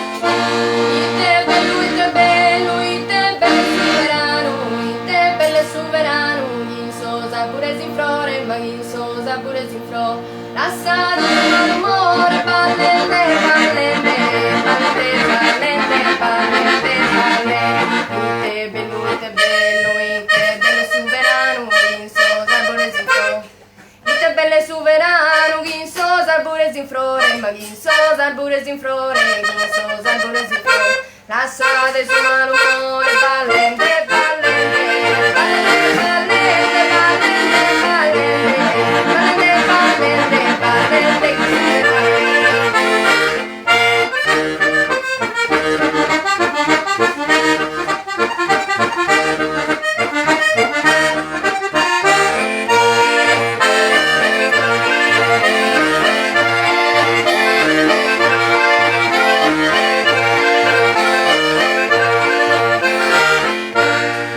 Ite bellu, ite bellu, ite bellu su beranu, ite bellu su beranu, chin sos arbures in frore, ma chin sos arbures in frore. Lassade su malumore, ballende, ballende, ballende, ballende, ballende, ballende. Ite bellu, ite bellu, ite bellu su beranu, chin sos arbures in frore. Ite bellu su beranu chin sos arbures in frore, ma chin sos arbures in frore, chin sos arbures in frore. Lassade su malumore, ballende, ballende, ballende, ballende, ballende, ballende, ballende, ballende, ballende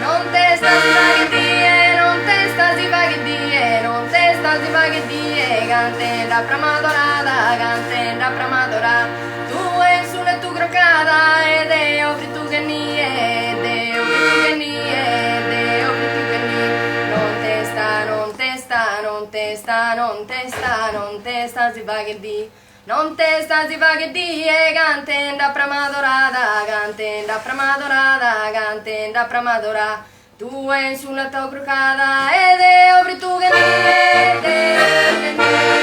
Nontesta si faghet die, nontesta si faghet die, nontesta si faghet die, cantende a prama dorada, cantende a prama dorada. Tue in su lettu crocada e deo frittu che nie, deo frittu che nie, deo frittu che nie. Nontesta, nontesta, nontesta, nontesta, nontesta si faghet die. Nontesta si faghet die, cantende a prama dorada, cantende a prama dorada, cantende a prama dorada. Tue in su lettu crocada e deo frittu che nie, deo frittu che nie.